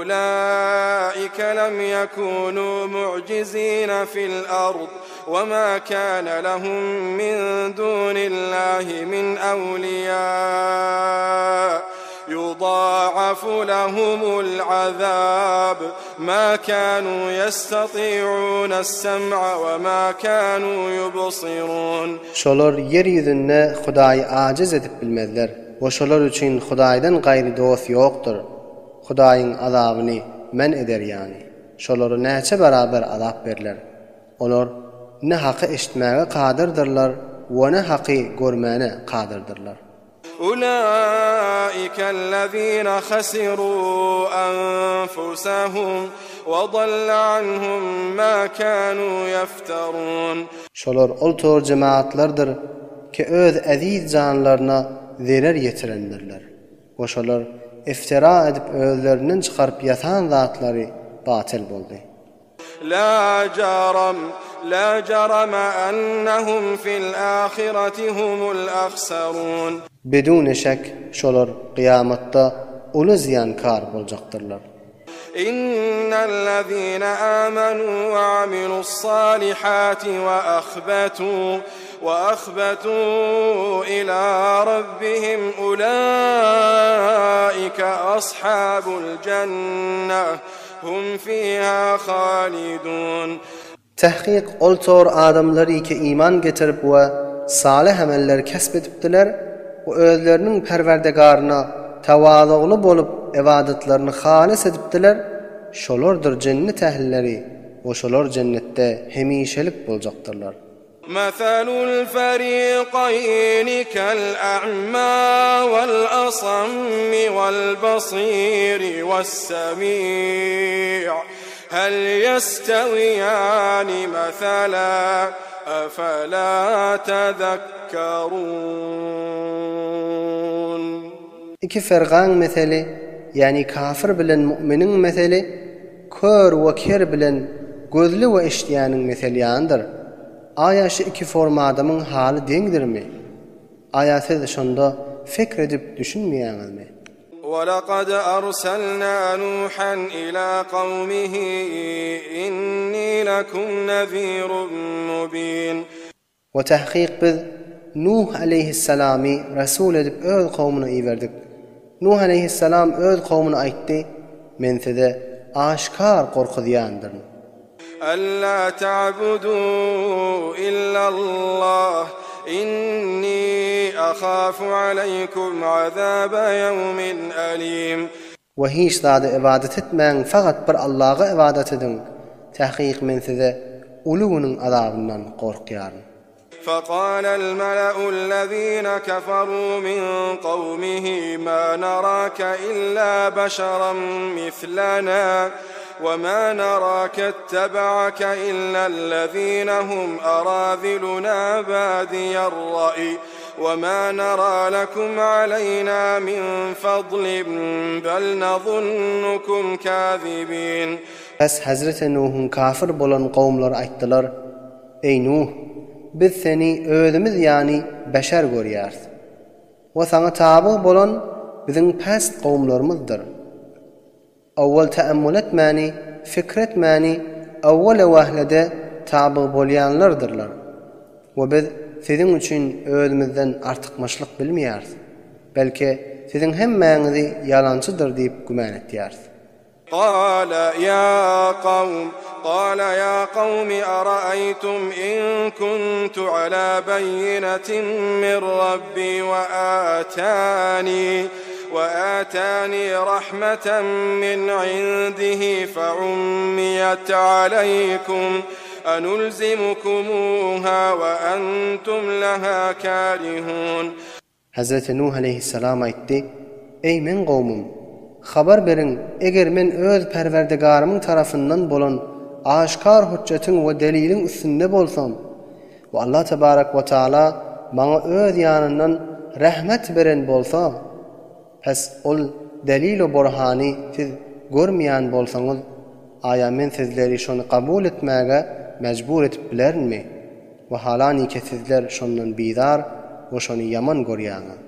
أولئك لم يكونوا معجزين في الأرض وما كان لهم من دون الله من أولياء يضاعف لهم العذاب ما كانوا يستطيعون السمع وما كانوا يبصرون Şolar ýer ýüzünde Hudaýy ajiz edip bilmezler we şolar üçin Hudaýdan gaýry dost ýokdur. Hudaýyň azabyny men eder ýaly, şolara näçe barabar azap berler. Olar ne haky eşitmäge kadyrdyrlar we ne haky görmäne kadyrdyrlar. Ulaikellezine hasiru enfusehum we dalle anhum ma kanu yefterun. Şolar ol tor jemagatlardyr ki öz eziz janlaryna zerer ýetirendirler we şolar iftira edip özlerinden çykaryp ýasan zatlary batyl boldy. La jaram, la jarama ennehum fil ahireti humul ahsarun. Biduni şek şolar kyýamatda uly zyýankar boljakdyrlar. Innellezine amenu we amilu's-salihati we ahbetu we ahbetu ila rabbihim ulaike ashabul jenneh. Hum fiha halidun. Tahkyk ol tor adamlar ki iman getirip we salyh ameller kesp edipdiler we özleriniň Perwerdigaryna tawazugly bolup ybadatlaryny halys edipdiler, şolardyr jennet ählileri we şolar jennetde hemişelik boljakdyrlar. Meselul feriqeýni kel-a'ma wel-asammi wel-basiri wes-semi' hel ýestewiyani mesela efela tezekkerun. Iki fergaň meseli, ýagny kafir bilen mu'miniň meseli, Kör we ker bilen gözli we eşidýäniň mesel ýanydyr. Aýa şu iki forma adamyň haly deňdirmi? Aýa siz şonda fekr edip düşünmeýäňizmi? Welakad arsalna Nuhan ila kawmihi inni lekum nezirun mubin. We tahkyk biz Nuh aleýhissalamy resul edip öz kowmuna iberdik. Nuh aleýhissalam öz kowmuna aýtdy, Men size aşkar gorkuzýandyryn. Alla ta'budu illallah, inni ahafu aleýkum azaba ýewmin alim. We hiç zada ybadat etmäň fakat bir Allaga ybadat ediň, takyk men size uly günüň azabyndan gorkýaryn. Fekâlel meleu'llezîne keferû min kavmihi mâ nerâke illâ beşeren mislenâ ve mâ nerâke ittebe'ake illellezîne hum erâzilunâ bâdiye'r-ra'y. Ve mâ nerâ lekum aleynâ min fadlin bel nezunnukum kâzibîn. Pes Hezreti Nuhuň kafir bolan kowumlary aýtdylar, Eý Nuh! Biz seni özümiz ýany beşer görýäris. We saňa tabyg bolan biziň päst kowumlarymyzdyr. Owwal täemmül etmäni, fikr etmäni owwal-e wehlede tabyg bolýanlardyrlar. We biz siziň üçin özümizden artykmaçlyk bilmeýäris. Belki, siziň hemmäňizi ýalançydyr diýip gümän etýäris. Gala ýa kawm, gala ýa kawmi araeýtum in kuntu ala beýinetin min Rabbi we atani we atani rahmeten min indihi fe ummiyet aleýkum enulzimukumuha we entum leha karihun. Hezreti Nuh aleýhissalam aýtdy, Eý, meň kowmum! Habar beriň, eger men öz Perwerdigarymyň tarapyndan bolan aşkar hüjjetiň we deliliň üstünde bolsam we Allah tebarek we taala maňa öz ýanyndan rehmet beren bolsa, pes ol delil-u burhany siz görmeýän bolsaňyz, aýa men sizleri şony kabul etmäge mejbur edip bilerinmi? We halanike sizler şondan bizar we şony ýaman görýäňiz.